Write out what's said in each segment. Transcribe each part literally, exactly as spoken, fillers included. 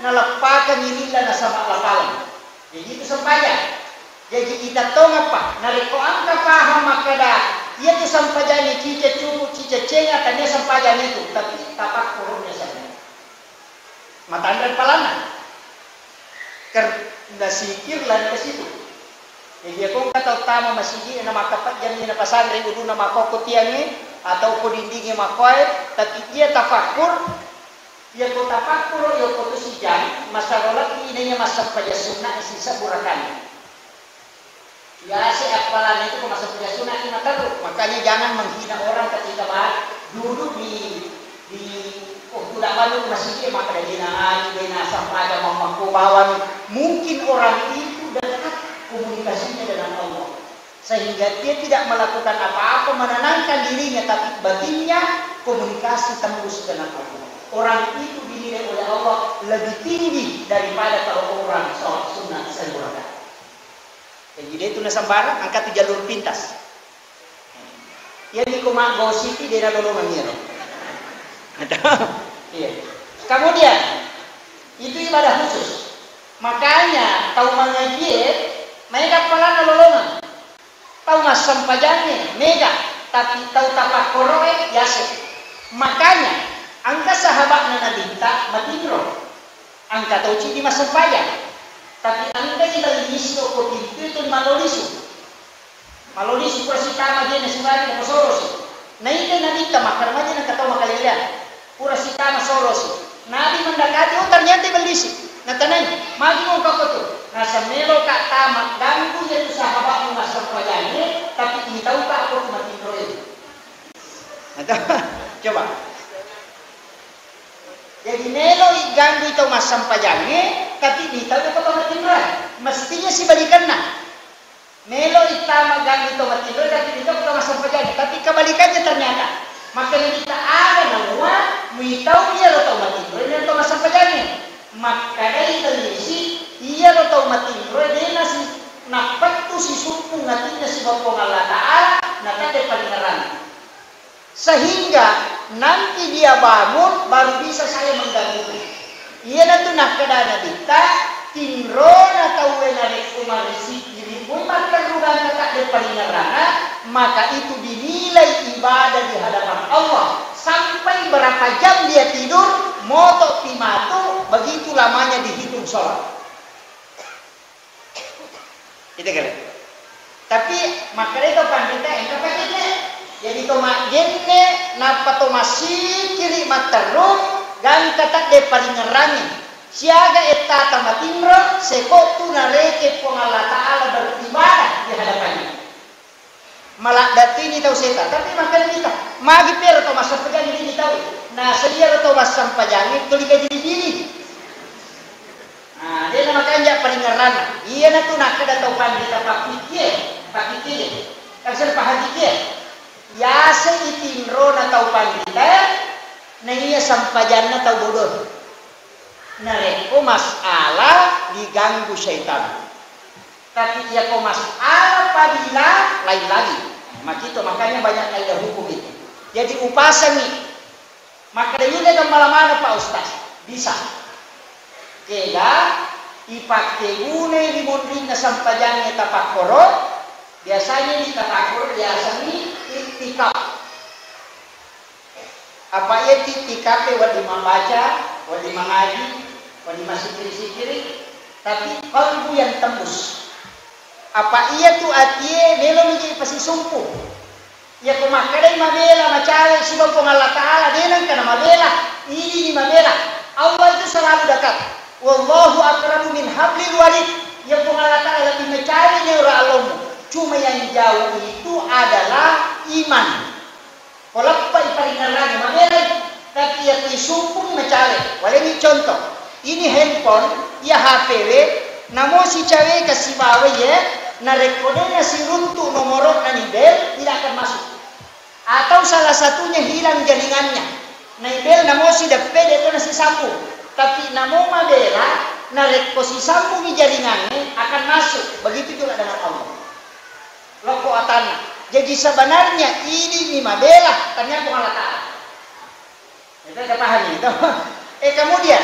naleppakengngi lilla nasaba lapaleng. Jadi itu sempajang. Jadi ita tongapa, narekko engka paham makkeda, iya tu sempajangnge cica cupu, cica cenga, tania sempajang itu, tapi tapakkuro biasanya. Matanre palanna. Ker-, nasikir lari ke situ. Jadi, iya ko engka tau tama masigi, na makkapejjang, na pasanre uduna makkokko tiangnge, atau ko dindingnge makkoe, tapi iya tafakkur, iya ko tapakkuro, iya ko tu sijang, masaro lebbi naiya massempajang sunna sisebbu rakaat. Biasa appalanna itu ko massempajang sunna ki materru. Makanya jangan menghina orang ketika ba-, duduk di, di, oh, tidak bantu masjid, maka dia na, dia na sempajang mammakko bawang. Mungkin orang itu dekat komunikasinya dengan Allah. Sehingga dia tidak melakukan apa-apa, menenangkan dirinya, tapi batinnya komunikasi tembus dengan Allah. Orang itu dinilai oleh Allah lebih tinggi daripada kalau orang sholat sunnah seribu rakaat. Jadi, de tu nasembarang, engka tu jalur pintas. Iyami ko maggosipi, de nalolongeng iyaro. Iya. Kemudian, itu ibadah khusus. Makanya, tau mangajie, maega palanna lolongeng. Tau massempajangnge, mega. Tapi tau tapakkoroe, yase. Makanya, engka sahaba'na Nabitta matinro. Engka tau cidi massempajang, tapi engkai lellisi okko pintu itu malolisu. Malolisu pura sitama genne sibawa napasorosi. Naita Nabitta makkaramaji nengka tau makaleleang. Pura sitama sorosi. Nabi mendekati, oh, ternyata bellisi. Natanai, magi mongko tu? Naseng meloka tama ganggu iya tu sahabatmu massempajangnge, tapi itauka okko tu matinro itu. Coba. Jadi, melo iganggu tau massempajangnge, tapi mitau ko tau matinroe. Mestinya sibalikanna. Melo ittama ganggu tau matinroe, tapi mitau ko tau massempajangnge. Tapi kebalikannya ternyata. Makanya kita ada namua, mitau iyaro tau matinroe, iyaro tau massempajangnge. Makkedai tellisi, iyaro tau matinroe, dena si nappettu sisumpung atinna sibawa Puang Allah Ta'ala, natadde paringerranna. Sehingga nanti dia bangun, baru bisa saya mengganggunya. Iyanatu nakkeda Nabitta, tinrona tauwe narekko marisikiri, mui matterru gangka tadde paringerranna, maka itu dinilai ibadah di hadapan Allah. Sampai berapa jam dia tidur, moto pi matu, begitu lamanya dihitung sholat. Itu kira. Tapi makkeda to panrita engka pajenne. Jadi to maggenne nappa to massikiri matterru gangka tadde paringerrangi. Siaga ettata matinro, seko tu nareke Puang Allah Ta'ala beribadah di hadapannya. Maladdatini tau seta, tapi makkeda kita, magi pero tau massempajangi dini tau. Naseng iyaro tau massempajangi tuli kajili-jili. Nah, dena makanja paringerranna. Iyanatu nakkeda tau panrita pakkikkie, pakkikkie. Kan sel pahakikie. Yase itinrona tau panrita, naiya sempajanna tau bodoh. Narekko masalah diganggu syaitan. Tapi iya ko masalah fadilah, lain lagi. Makito, makanya banyak kaidah hukum itu. Jadi upasangi. Makkeda yule gammala maneng Pak Ustaz. Bisa. Kega ipakke gunai ri monrinna sempajangnge tapakkoro, biasanya di tapakkoro biasanya iktikaf. Apa iya tittikape wedding mabbaca, wedding mangaji, wedding massikkiri-sikkiri, tapi qalbu yang tembus. Apa iya tu atie melo mi jadi pasisumpu. Iya ko makkedai mabela macawe sibawa Puang Allah Ta'ala, de nengka na mabela, ini ni mabela. Allah itu selalu dekat. Wallahu aqrabu min hablil warid. Iya Puang Allah Ta'ala lebih macawe ni ura allomu. Cuma yang jauh itu adalah iman. Ko leppai paringerrangi mabelai, tapi iya kui sumpung macawe. Waleni contoh, ini handphone, iya H P we, namo sicaweka sibawa iye, narekko de nasiruntu nomoro'na ni bel, tidak akan masuk. Atau salah satunya hilang jaringannya. Nai bel namo sideppe de to nasisambung. Tapi namo mabela, narekko sisambungi jaringannya akan masuk. Begitu juga dengan Allah. Lokko atanna. Jadi sebenarnya ini ni mabela, tania Puang Allah Ta'ala. Itu kita pahami itu. Eh, kemudian,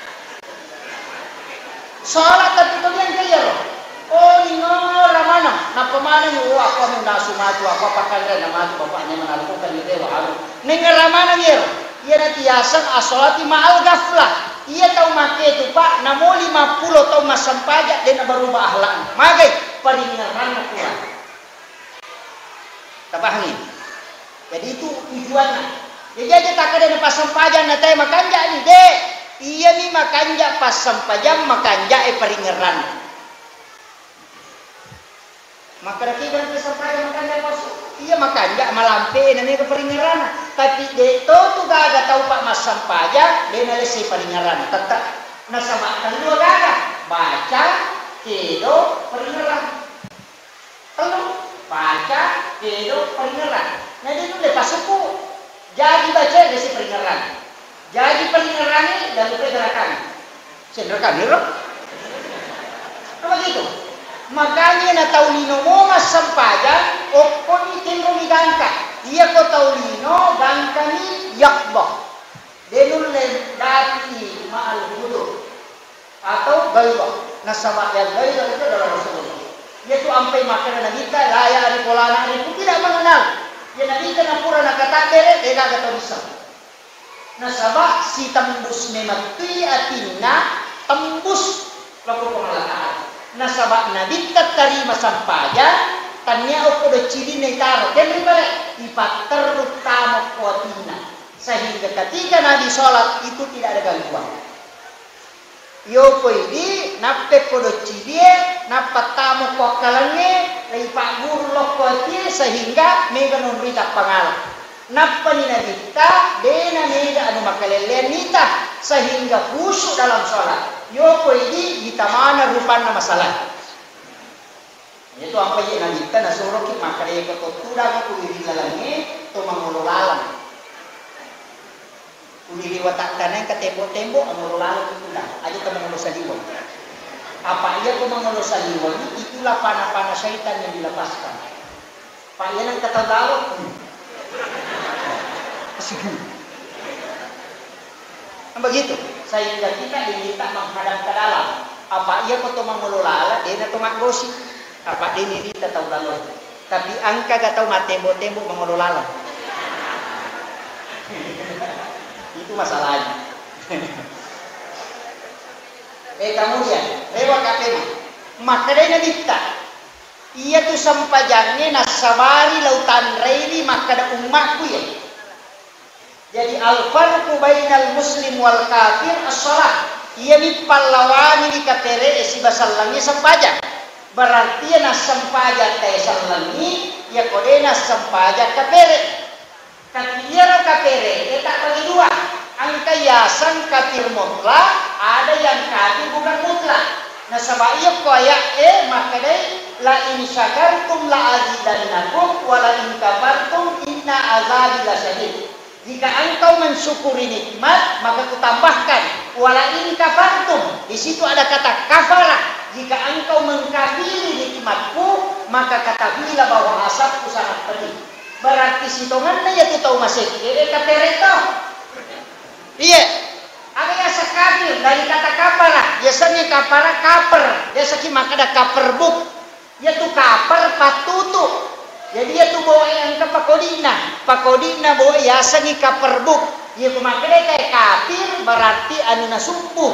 Salat tapi to diangka iyaro. Oh, ningerra maneng. Nappa maneng, oh, aku anu nasu matu, aku apa kanre na matu, bapaknya menaruhkan di dewa anu. Ningerra maneng iyaro. Iyana tiaseng as-sholati ma'al ghaflah. Iya tau make tu, Pak, namo lima puluh taung massempajang, de' nabarubah akhlakna. Magai paringerranna kurang. Tapahangi? Jadi itu tujuanna. Jadi aja takkeda na passempajang na tae makanja ni, de'. Iyami makanja passempajang, makanja e paringerranna. Makkeda ki berarti sempajang makanja pasu. Iya makanja malampe na mega paringerranna. Tapi de' to tu gaga tau, Pak, massempajang, de' nalessi paringerranna. Tetap nasaba tellu gaga. Baca, kedo, paringerrang. Tellu, baca, kedo, paringerrang. Na de' nulle pasukku. Jaji baca, lesi paringerrang. Jaji paringerrangi, jalupai gerakan. Senrekan iro. Apa gitu? Makanya na tau lino mo massempajang, okkoni tenromi gangka. Iya ko tau lino, gangkani yakbah. De' nulle dapi ma'al hudur. Atau ghairah. Nasaba yang ghairah itu adalah Rasulullah. Yaitu ampai makkeda Nabitta, la ya'rifu la na'rifu, tidak mengenal. Ya Nabitta napura nakatabbere, de' gaga tau bisa. Nasaba sitembus memettui atinna, tembus lako Puang Allah Ta'ala. Nasaba Nabitta tarima sampajang, tania okko doccidinna itaro, kenri bare, ipatterru tamo ko atinna. Sehingga ketika Nabi sholat itu tidak ada gangguan. Yoko idi, nappe podo cidie, nappa tamo ko akkalengnge, leipagguru lokko atie, sehingga mega nonrita pangala. Nappani Nabitta, dena mega anu makalellean nita, sehingga khusyuk dalam sholat. Yoko idi, itamana rupanna masalah. Iyatu ampa je Nabitta nasoroki makkeda, "Iyako to tudang ku ri lalengnge to mangolo laleng. Ku ri watakkaneng ka tembok-tembok mangolo laleng tu tudang, aja to mangolo saliweng." Apa iya ko mangolo saliweng itu Itulah panah-panah syaitan yang dilepaskan. Pak, iya nang kata lalo. Hmm. Kan begitu. Sehingga kita diminta menghadap ke dalam. Apa iya ko to mangolo lala, dena to maggosip. Apa dena rita tau lalo. Tapi engka ga tau mattembo-tembo mangolo lala. Itu masalahnya. Eh, kemudian, rewa kapena. Maka dena bitta. Iyatu sempajangnge nassabari lau tanrei makkada ummakku, ya. Jadi, al-farqu bainal muslim wal kafir as-shalah. Iyami pallawangi ri kapere e siba sellengngi sempajang. Berarti iya nassempajang tae sellengngi, iya ko de nassempajang kapere. Tapi iyaro kapere e tabbagi dua. Engka yaseng kafir mutlak, ada yang kafir bukan mutlak. Nasaba iya ko ayat e makkedai, "La in syakartum la azidannakum, wa la in kafartum inna azabi lasyadid." Jika engkau mensyukuri nikmat, maka kutambahkan. Wala in kafartum, di situ ada kata kafara. Jika engkau mengkafiri nikmatku, maka ketahuilah bahwa azabku sangat pedih. Berarti sitongenna iyatu tau masekke e kapere to. Iya. Aga yaseng kafir dari kata kafara, yasengnge kafara kaper, yasengki makkeda kaper buk. Iyatu kaper pattutu. Jadi iyatu boe engka pakodi'na. Pakodi'na boe yasengngi kaper buk. Iya ko makkedai kae kafir berarti anu nasubbu.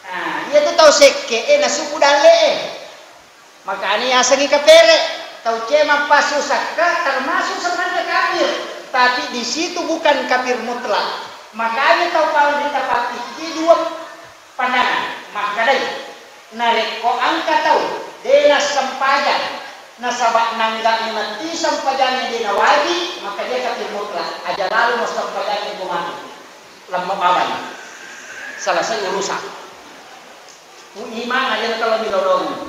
Nah, iyatu tau sekke e nasubbu dalle e. Makanya yasengngi kapere. Tau cemang passu sakka termasuk sebenarnya kafir. Tapi di situ bukan kafir mutlak. Makanya tau paling rita pappikki dua pandangan. Makkedai. Narekko engka tau de nassempajang, nasaba nangga'ni matti sempajangnge de nawaji, maka dia kafir mutlak. Aja lalo massempajang ko mati. Lemma babani. Selesai urusan. Ku imang aja kalau milodong.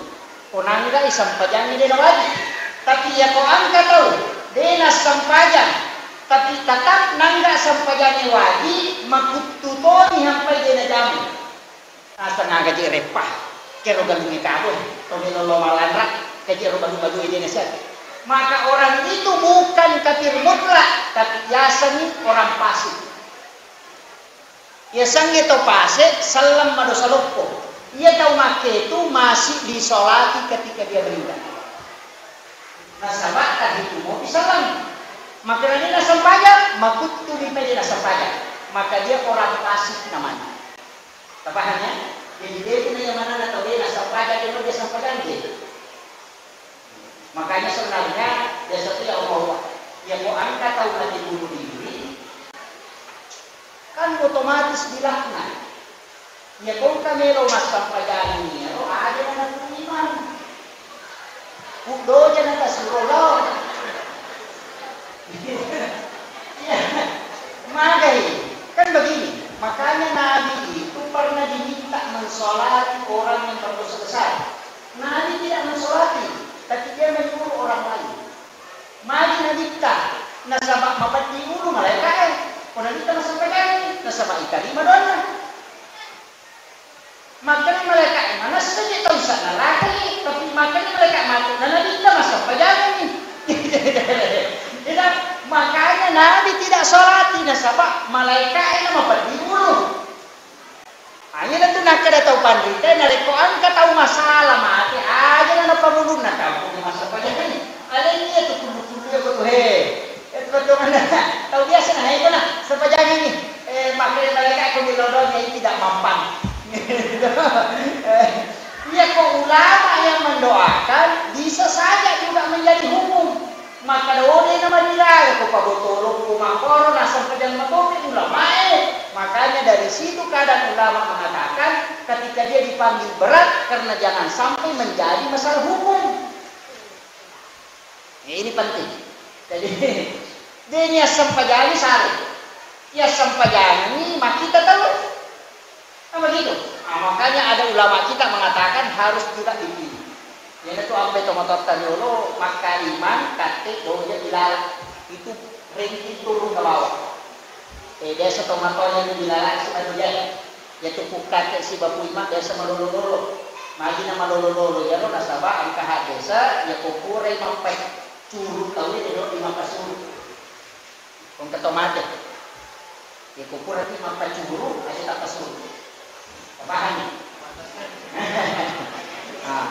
Ko nangga'i sempajangnge de nawaji. Tapi iya ko engka tau de nassempajang, tapi tetap nangga sempajangnge waji, makuttu toni hampai de najama. Aseng aga je reppa, kero galungnge kabo, to melo lo malanra, kajero balu-balu ede nasihat. Maka orang itu bukan kafir mutlak, tapi yasengngi orang fasik. Yasengnge to fasik, selleng madosa loppo. Iya tau makketu masih disolati ketika dia meninggal. Nasaba tahitung mopi selleng. Maka dia nassempajang, makuttu mi pede nassempajang. Maka dia orang fasik namanya. Tapahang ya? Jadi, de' na iya manana tau de' nassempajang, de' na dia sempajang de'. Makanya sebenarnya biasa tu ya Allah, ya ko engka tau mati bunuh diri, kan otomatis dilaknat. Ya ko engka melo massempajang iyaro, aja na naku imang. Uddoja na tasuro lao. Iya. Magai. Kan begini, makanya Nabi itu pernah diminta mensolati orang yang berdosa besar. Nabi tidak mensolati, tapi dia menyuruh orang lain. Magi Nabitta, nasaba mapeddi ulu malaeka'e. Ko Nabitta massempajang, nasaba itarima doanna. Makkeda malaika, "Eh, manessa je tau sa narakai, tapi makkeda malaika mate, na Nabitta massempajangenni." Ida, makanya Nabi tidak salati, nasaba malaika e na mapeddi ulu. Aja na tu nakkeda tau panrita, narekko engka tau masalah mate, aja na napamulunna kampung massempajangenni. Alenni iya tu kullu-kullu iya ko tu, he. Eh, teman-teman, tau biasa na, hei, mana? Sempajangenni. Eh, makkeda malaika ko milodong, ya, tidak mampan. Eh, iya ko ulama yang mendoakan bisa saja juga menjadi hukum. Makkeda, oh, de na madiraga ko pabotolokku makkoro, nasempajang matopi ulamae. Makanya dari situ kadang ulama mengatakan ketika dia dipanggil berat karena jangan sampai menjadi masalah hukum. Ini penting. Jadi, de ni assempajangi sare. Iya sempajangi makkita tau. Kan begitu? Nah, makanya ada ulama kita mengatakan harus juga dipilih. Iyanatu ampe tomatoatta riolo, makkalimang, katte, doja, bilala. Itu ranking turun ke bawah. Eh, biasa tomatoa yang bilala si manuja. Yaitu pukkate si bapu imang biasa malolo-lolo. Magi na malolo-lolo iyaro nasaba engka hadese, iyako purai mappaccuru tauwe de' wedding mappasuru. Engka tau mate. Iyako puraki mappacuru, aja tappasuru. Pahami? Ah.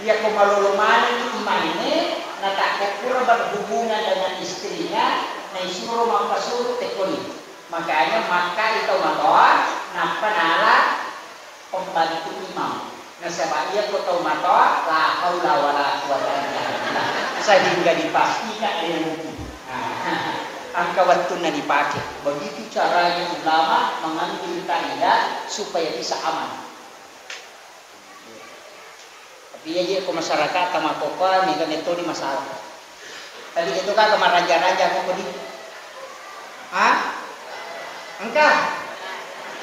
Iyako malolo manenni imangnge, natakko pura berhubungan dengan istrinya, naisuro mappasuru tekkoni. Makanya makkai tau matoa, nappa nala pembantu imam. Nasaba iyako tau matoa, la haula wala quwata illa billah. Sehingga dipastikan ilmuku. Nah, engka wettunna dipake. Begitu caranya ulama mengambil kaidah supaya bisa aman. Tapi iya je ko masyarakat tamakokoa, mega metoni masalah. Tapi itu kan maranja-ranja ko kodi. Hah? Engka?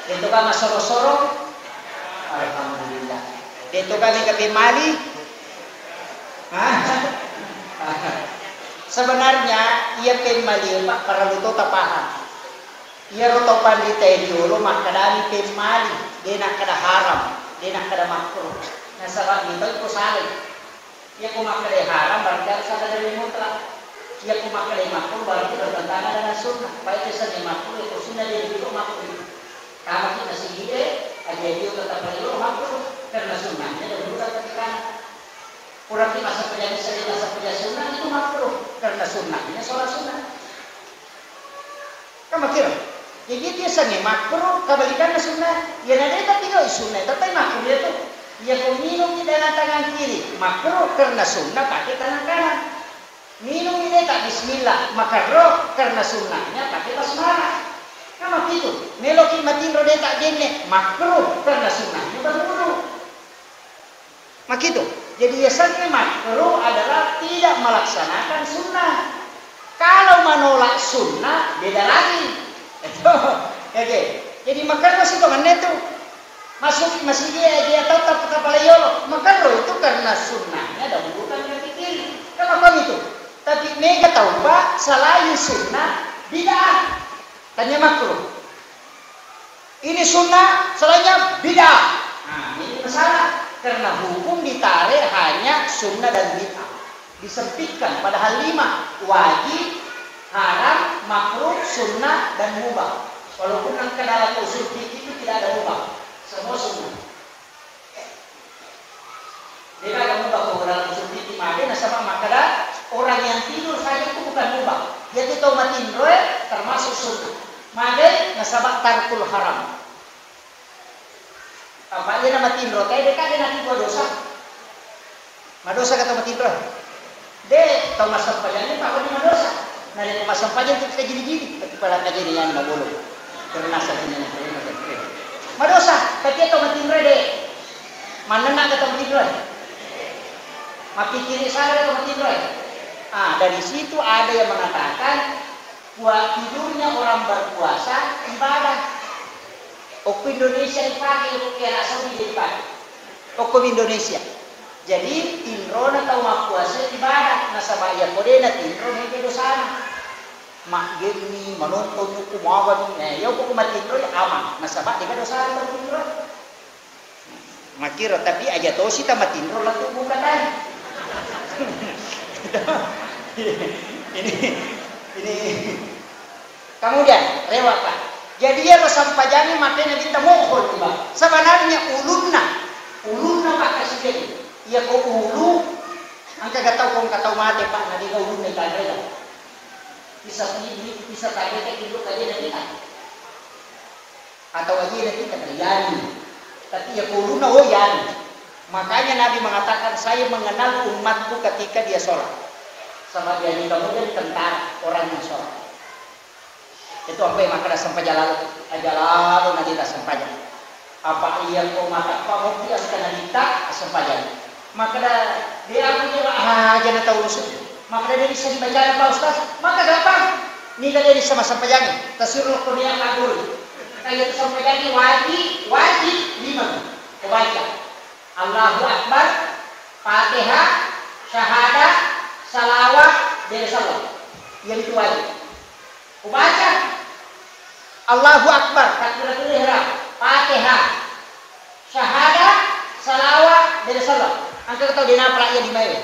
Itu kan masoro-soro? Alhamdulillah. Itu kan mega pemali? Hah? Sebenarnya iya pemali, Pak, perlu to tapaham. Iyaro tau panritae riolo makkedani pemmali, de nakkeda haram, de nakkeda makruh. Nasaba mito iko salai. Iyako makkeda haram berarti harus ada dalil mutlak. Iyako makkeda makruh berarti bertentangan dengan sunnah. Baik itu seni makruh, itu sunnah, jadi itu makruh. Tamaki masigi e, aja itu tetap riolo makruh karena sunnahnya dan bukan ketika. Kurang masa pejani sering masa pejani sunnah itu makruh karena sunnahnya sholat sunnah. Kan makiro. Jadi biasanya makruh kebalikannya sunnah. Ya, na de' tapi kalau sunnah, tapi makruh ya tuh. Ya, kau minum di dengan tangan kiri, makruh karena sunnah pakai tangan kanan. Minum ini tak bismillah, makruh karena sunnahnya pakai basmalah. Kan begitu. Meloki matinro de' tak jenne, makruh karena sunnahnya berwudu. Makitu. Jadi, yasengnge makruh adalah tidak melaksanakan sunnah. Kalau menolak sunnah, beda lagi. Itu, oke. Jadi, makerro situ menne tu. Masuk masigi aja tetap kepala yolo. Makerro itu karena sunnahnya dahulukan kaki kiri. Kenapa itu? Tapi mega tauba selain sunnah, bid'ah. Tanya makruh. Ini sunnah, selainnya bid'ah. Nah, ini masalah. Karena hukum ditarik hanya sunnah dan bid'ah. Disempitkan, padahal lima. Wajib, haram, makruh, sunnah, dan mubah. Walaupun engka dalam usul fikih itu tidak ada mubah. Semua sunnah. De'gaga mubah ko dalam usul fikih, mage nasaba makkeda orang yang tidur saja itu bukan mubah. Jadi tau matinroe termasuk sunnah. Mage nasaba tarkul haram. Apa iya na matinro teh de'ka de' natiba dosa. Madosa ka tau matinro? De', tau massempajang ni pawani madosa. Narekko massempajang tu kita gili-gili, tapi pada kajarian mabolo. Karena satunya madosa, tapi tau matinro de'. Manenna ka tau matinro? Mappikiri salah tau matinro. Ah, dari situ ada yang mengatakan, Pua-, tidurnya orang berpuasa ibadah. Okko Indonesia dipakai, okko Arab Saudi dipakai. Okko Indonesia. Jadi, tinrona tau mappuasa ibadah. Nasaba iya ko de' natinro, mega dosana. Maggemmi, menonton, yukku magani. Eh, iya ko matinro, ya aman. Nasaba, de'ga dosana tau tinro. Makkiro, tapi aja tosi tamatinro lettu buka tadi. Ini, ini. Kemudian, rewa, Pak. Jadi, iyaro sampajangnge makanya kita mohon, Pak. Sebenarnya ulunna, ulunna, Pak, kasih jadi. Iya ko ulu, engka gak tau, ko engka tau mate, Pak, na de'ga ulunna itanrega. Bisa, bisa tadi kayak gitu aja dari kita. Atau aja kita yani. Tapi iya ko ulunna, oh, yani. Makanya Nabi mengatakan, "Saya mengenal umatku ketika dia sholat." Sama dia ini kemudian tentara orang yang sholat. Itu apa yang makkeda sempajang lalo? Aja lalo na de'ta sempajang. Apa iya ko matappa mobbi askana ditta, assempajang. Makkeda, de' aku je, Pak, aja na tau urusu. Makkeda, de' bisa dibacana, Pak Ustaz. Maka gampang. Niga de' bisa massempajang? Tasuro ko niat guru. Kaya tu sempajang wajib, wajib lima. Ko baca. Allahu Akbar, Fatihah, syahadat, salawat, bere salawat. Iya itu wajib. Ubaca Allahu Akbar, takbiratul ihram, Fatihah, syahadat, Salawa, beda salawat. Engka tau de' napala iya limae.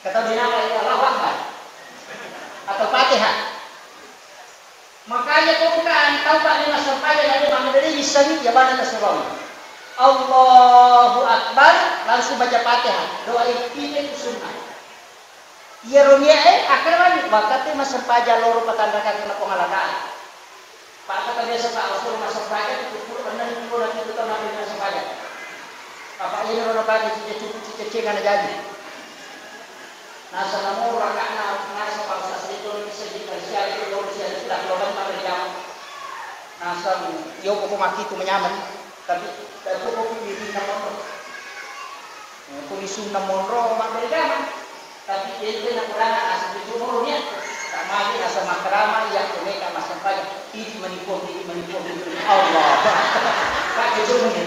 Engka tau de' napala iya Allahu Akbar. Atau Fatihah. Makanya ko engka tau pa lima sempajang na de' mammaderi missengi, iya bana tasirong. Allahu Akbar, langsung baca Fatihah. Doa iftitah itu sunnah. Iyaro niae akkarani, wakkatte massempajang loro patanrakang na Puang Allah Ta'ala. Pak, kata biasa Pak Rasul massempajang tujuh puluh enam puluh lagi itu tahun Nabi massempajang. Bapak ini rono pakai cica cukup cica cenga na jadi. Nasa namo rakana nasa bangsa sedikit bisa dikasia itu loro sia sudah loro makkeda jam. Nasa yo ko maki itu menyaman, tapi tapi ko ini nama. Ko disunna monro mabbere jama. Tapi ente na kurang asal itu monro niat. Tak maju asal makrama iya ko meka massempajang. Idi manipuang, idi manipuang, idi manipuang. Allah. Pak kejung ni.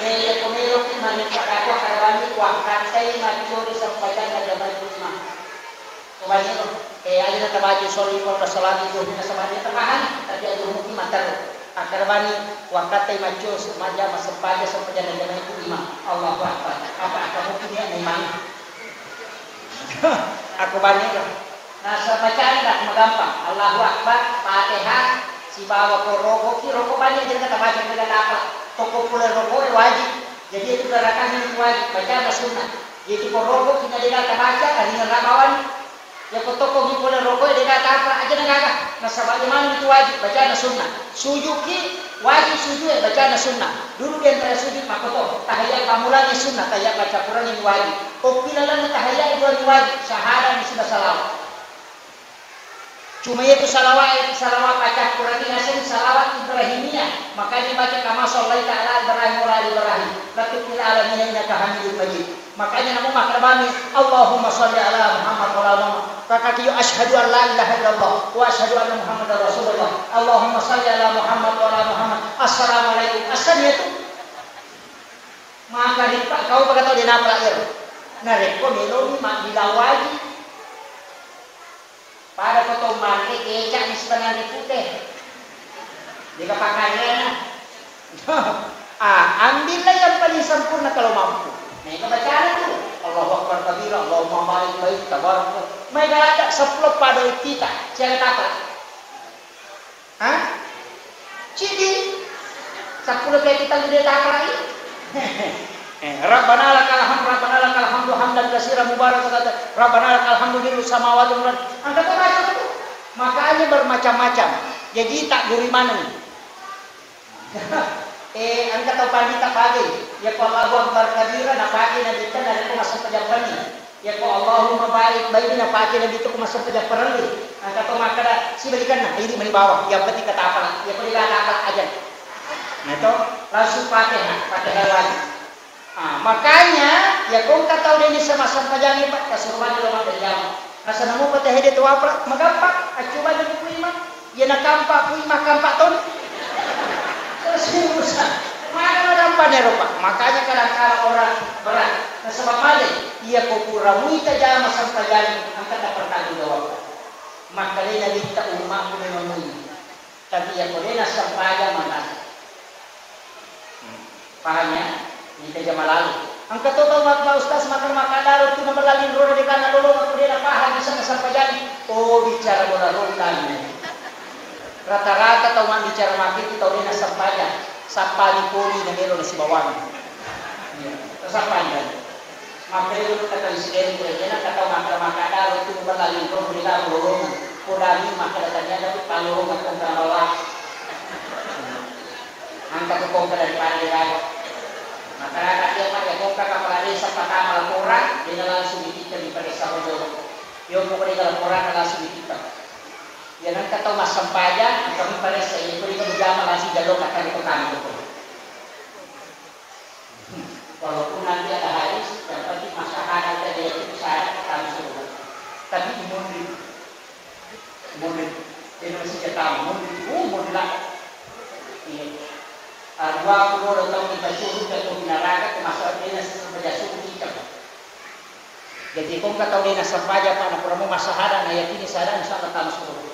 Eh, iya ko melo ki mani pak aku akan wani wakkatai macuri sempajang na jama lima. Kebanyakan, eh, aja na tabaca sholli fardhu sholati zuhri nasaba de' tapahang, tapi aja mungkin mater. Akkarabani wakkatai maccio majjama sempajang, sempajang na jama itu lima. Allahu Akbar. Apa, apa mungkin ya memang? Aku bani lah. Nah, sebacaan dah magampang. Allahu Akbar, Fatihah, sibawa ko roko ki, roko bani aja na tabaca, na tapa. Toko pole roko wajib. Jadi itu gerakan ini wajib, baca ada sunnah. Jadi ko roko ki na de' tabaca, tadi ngerabawani. Yako tokkogi pole rokoe de' gaga apa, aja na gaga. Nasaba iya maneng itu wajib, bacana sunnah. Sujuki wajib sujue, bacana sunnah. Dulu di antara sujud makkoto, tahiyat pammulangi sunnah, tahiyat baca Quran ini wajib. Okki lalenna tahiyat dua ini wajib, syahadat ni sudah salawat. Cuma itu salawat, salawat baca Quran ini asli salawat Ibrahimiyah. Makanya baca kama shallaita ala Ibrahim wa ala ali Ibrahim. Latuk fil alamin innaka Hamidum Majid. Makanya namo makkarabami, Allahumma shalli ala Muhammad wa ala Muhammad. Kakak iyo, asyhadu an la ilaha illallah wa asyhadu anna Muhammadar Rasulullah. Allahumma shalli ala Muhammad wa ala Muhammad. Assalamualaikum. Asal itu. Maka ripa kau bakatau de' napala ero. Narekko melomi mabbilang wajib. Pada ko to manre kecap ni sipananre pute. Deka pakanrena. Ah, ambillah yang paling sempurna kalau mampu. Nah, itu bacaan itu. Allahu Akbar kabira, Allahumma barik baik, tabarak. Mai galata sepuluh pada kita. Siapa dapat? Hah? Cidi. Sepuluh kayak kita gede taparai. Eh, Rabbana lakal hamd, Rabbana lakal hamdu hamdan katsiran mubarakan, Rabbana lakal hamdu mil'us samawati wal ard. Angkat baca itu. Makanya bermacam-macam. Jadi tak guri mana nih? Eh, engka tau pandita pake, yako Allahu Akbar kabira napake nabitta narekko massempajang wenni. Yako Allahumma barik baini napake nabitta ko massempajang parellu. Engka tau makkeda, sibalikanna, idi mani bawang, yang penting katapala. Yako de' katapala aja. Nah, to, langsung Fatihah, Fatihah lagi. Ah, makanya, yako engka tau de' nisseng massempajang, Pak, kasuruanni lo mabbere jama. Asal namo Fatihah de' tawapala, magampang, accoba de' buku lima. Iya nakampa pui makkampa toni. Terus susah. Mana madampa nero, Pak? Makanya kadang-kadang orang berat. Nasaba male, iya ko pura muita jama sempajang, engka tapertanggung jawab. Makkalena bitta ummakku memang mui. Tapi iya ko de' nassempajang mata. Hmm. Paham ya? Ini kerja malalu. Engka to tau mak-, Pak Ustaz, makan makan daro tu nomor lalin roda de' kana lolo, aku de' na paham bisa na sampajang. Oh, bicara bola roda ni. Rata-rata tau mabbicara maki itu tau de' na sampajang. Sappani poli na melo na sibawang. Iya, sampajang. Maka itu kata insiden itu, ya, nak kata makan makan daro tu nomor lalin roda de' kana lolo. Kodami maka datangnya ada tu palolongan kongka bawah. Angka tu kongka daripada de' gaga. Masyarakat dia pakai kongka kepala desa pertama laporan, dia langsung dikitai di Padesa Bojong. Yo pokoknya laporan langsung dikitai. Ya nangka tau massempajang, angka mi Padesa, ya pokoknya jama langsung jalur kata di kota itu. Walaupun nanti ada hadis, yang penting masyarakat kita dia itu bisa ada kata surga. Tapi di munri. Munri, de' na masijatang, munri, uh, munri la. Iya. Arua puluh dua taung kita suruh, kita tuh naraga, termasuk artinya sebagai suruh kita. Jadi, kong kata de' na sampajang, Pak, na pura mo massahada, na yakini sahada, insya Allah tama suruh.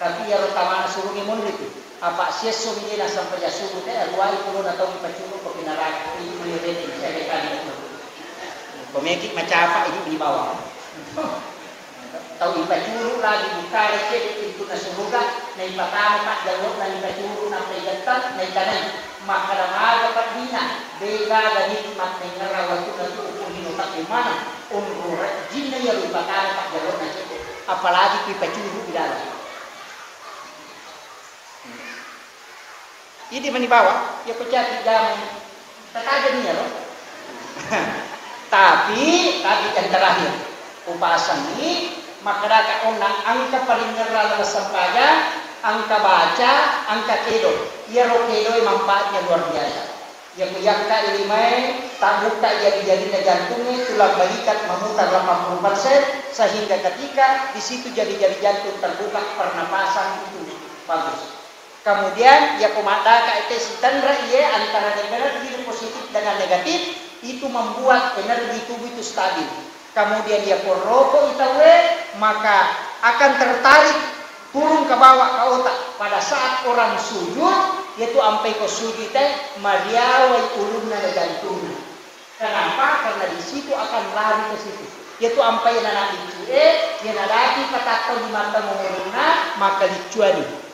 Tapi ya, tamana suruh ni munri tu. Apa' siesso mi de' nasampaja subuh te, aruwai pulona tau ipacuru' ko pinaraka, itu mani bete, saya kali itu. Komeki macapa' idi' di bawah. Tau ipacuru' lagi bukkara cedde' pintunna suruga, naipatama pajjallo'na ipacuru' nappa igettang, naitanai. Makkada maga peddina, de' gaga nikmat naingerang wettunna tu uku lino tabbimana, onro rejjinna iyaro ipatama pajjallo'na cedde', apalagi ku ipacuru' di dalam. Idi' mani bawang, iya ko caki jamang, tatajeng iyaro. Tapi, tapi yang terakhir, upasengngi, makkedaka onnang engka paringerrang laleng sempajang, engka baca, engka kedo. Iyaro kedoe manfaatnya luar biasa. Iya ko yakka ilimae, tabbukka jari-jarinna jantungnge, tulang balikat memutar delapan puluh persen, sehingga ketika di situ jari-jari jantung terbuka, pernapasan itu bagus. Kemudian, iya ko maddaka ete sitenre iye antara energi positif dengan negatif, itu membuat energi tubuh itu stabil. Kemudian, iya ko roko itawe, maka akan tertarik turun ke bawah ke otak. Pada saat orang sujud, yaitu ampai ko sujud te, mariawai ulunna na jantunna. Kenapa? Karena di situ akan lari ke situ. Yaitu ampai nana liccu e, iya nadati patattau di mata mengurunna, maka liccuani.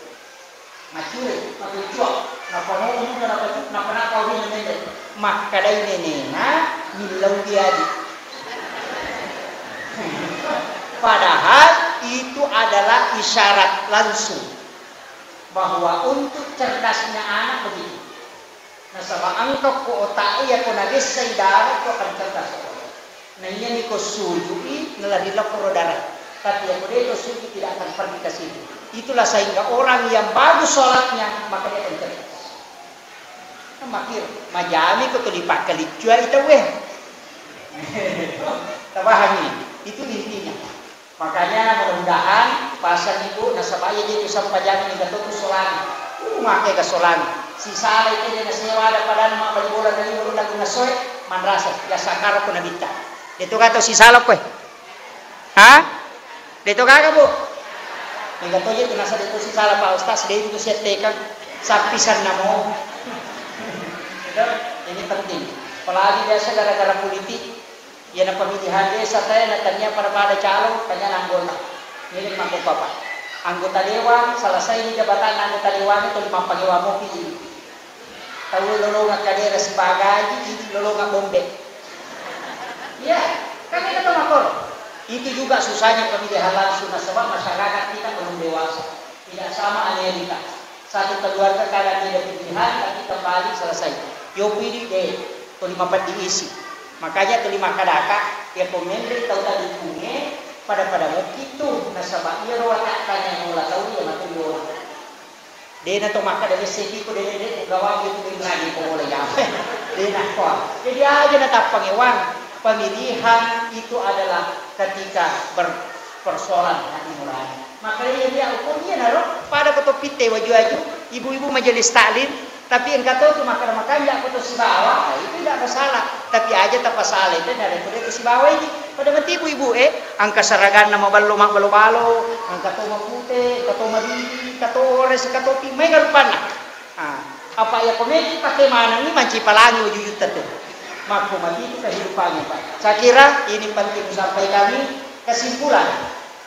Maccure, maccua, nappa nomu, nappa nappa nappa wina mende. Makkedai nenena, millau diadi. Padahal itu adalah isyarat langsung bahwa untuk cerdasnya anak begitu. Nasaba engka ko otak e, iya ko nabessai dara, itu akan cerdas. Nah, iyani ko sujui, nalari lokoro dara. Tapi iya ko de' to sujui, tidak akan pergi ke situ. Itulah sehingga orang yang bagus sholatnya, maka dia akan cerdas. Kan makir, majami ko tuli pakkaliccuai tauwe. Tapahangi, itu intinya. Makanya mudah-mudahan pasang ibu nasaba iya je tu sampajang ni gato tu solang. Uh, make ga solang. Sisala itu dia nasewa ada padan mak bali bola dari bola lagu nasoe manrasa ya sakar ko nabitta. Itu kata sisala koe. Ha? De' to gaga, Bu? Mega to je tu nasa de' to sisala, Pak Ustaz, de' tu siattekang. Sappisan namo. Itu, ini penting. Apalagi biasa gara-gara politik, iya na pemilihan desa te, na tania pada-pada calon, tania anggota. Ini mako Bapak. Anggota dewan, selesai ini jabatan anggota dewan itu lima pagi wamopi. Tau lolongeng kadera sibagai, idi lolongeng bombe. Iya, kan itu tuh makor. Itu juga susahnya pemilihan langsung, nasaba masyarakat kita belum dewasa. Tidak sama Amerika. Satu keluarga kadang beda pilihan, tapi kembali selesai. Yo pidi de, tuli mapeddi isi. Makanya tuli makkadaka, ya pemimpin tau tadi punge, pada-pada mukki tu, nasaba iya ro watak tanya nola tau iya matu yola. De'na to makkeda, "Wesseki ko de', de', de', gawang itu de' lagi ko bola ya." De'na ko. Jadi aja na tappangewang. Pemilihan itu adalah ketika ber-, persoalan hati nurani. Maka iya dia hukumnya naro pada ko to pitte waju-waju, ibu-ibu majelis taklim, tapi engka to tu makkeda makanja ko to sibawa, nah, itu tidak masalah. Tapi aja tapasala itu dari ko de' to sibawa ini. Pada mati ibu-ibu, eh, engka seraganna maballo, mabbalo-balo, engka to mapute, engka to madidi, engka to ores, engka to pi-, maega rupanna. Ah, apa iya ko meki pake maneng ni manci palangi wajujutta tu. Makko mati itu kehidupannya, Pak. Saya kira ini penting disampaikan ini kesimpulan.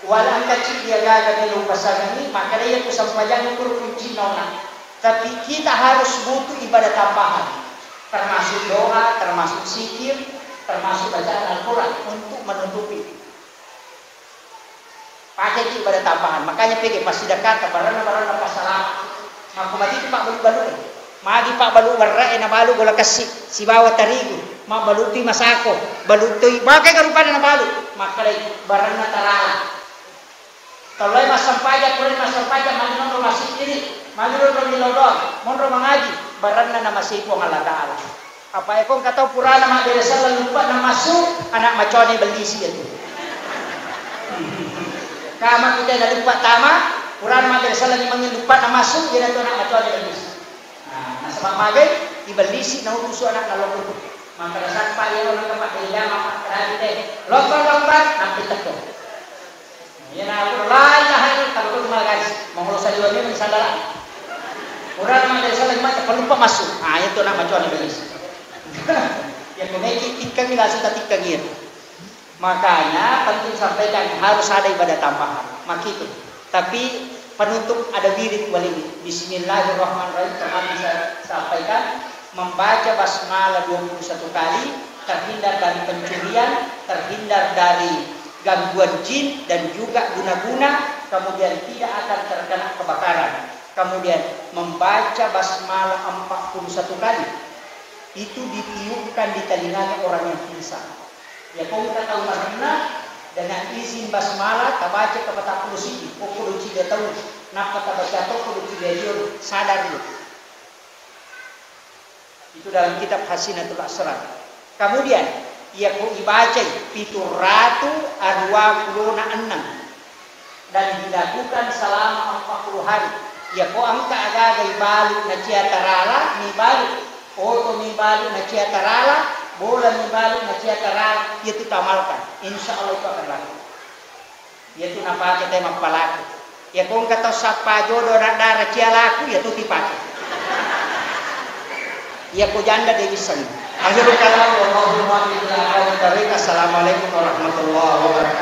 Wala engka ci dia gaga melo pasangan ni, maka dia ku sampajang ukur kunci nona. Tapi kita harus butuh ibadah tambahan. Termasuk doa, termasuk zikir, termasuk bacaan Al-Quran untuk menutupi. Pakeki ibadah tambahan. Makanya pege passidekata baranna-baranna passalama. Makko matitu pabbalu-balu. Magi pabbalu werre e nabalu gola kessi sibawa tarigu. Mabbalupi masako. Balutui. Makai garupanna nabalu. Makkalai baranna tarala. Tallai massempajang, purani massempajang, magi nonro massikkiri, magi nonro millau doang, monro mangaji, baranna namasei Puang Allah Ta'ala. Apa eko engka tau purana mabbere selleng luppa namassu, anak macoane bellisi itu. Kama kita na luppa tama, purana mabbere selleng mangin luppa namassu, iyanatu anak macoane bellisi. Nah, nasaba magai, ibellisi nautusu anak nalokko. Maka nasappa iyaro nangka mabbere jama, makkadaki te, "Lokko, lokko," nampi tekko. Iyana aku la ilaha illallah, tabetul malagari. Mangolo saliweng ni sandala. Orang ada salah macam pelupa masuk. Ah, itu nama cuan Iblis. Ya, kau naik tikkangi langsung tak tikkangi itu. Makanya penting sampaikan harus ada ibadah tambahan. Makitu. Tapi penutup ada wirid wali ini. Bismillahirrahmanirrahim. Kemarin saya sampaikan membaca basmalah dua puluh satu kali, terhindar dari pencurian, terhindar dari gangguan jin dan juga guna-guna, kemudian tidak akan terkena kebakaran. Kemudian membaca basmalah empat puluh satu kali, itu ditiupkan di telinganya orang yang pingsan. Ya, ko engka tau marenna, dengan izin basmalah tabaca ke empat puluh siji, ko kudu ciga tau, nappa tabaca to kudu ciga lion, sadar lu. Itu dalam kitab Hasinatul Asrar. Kemudian, iya ko ibacai pitu ratu arua pulona enneng dan dilakukan selama empat puluh hari. Iya ko engka agaga ibalu nacia tarala, mibalu, oto mibalu nacia tarala, bola mibalu nacia tarala, itu tamalkan. Insya Allah itu akan laku. Iyatu napake te mappalaku. Iya ko engka tau sappa jodo anak dara cia laku, iyatu tipake. Iya ko janda de wissengi. Akhirul kalam, wallahu muwaffiq ila aqwamit thariq. Assalamualaikum warahmatullahi wabarakatuh.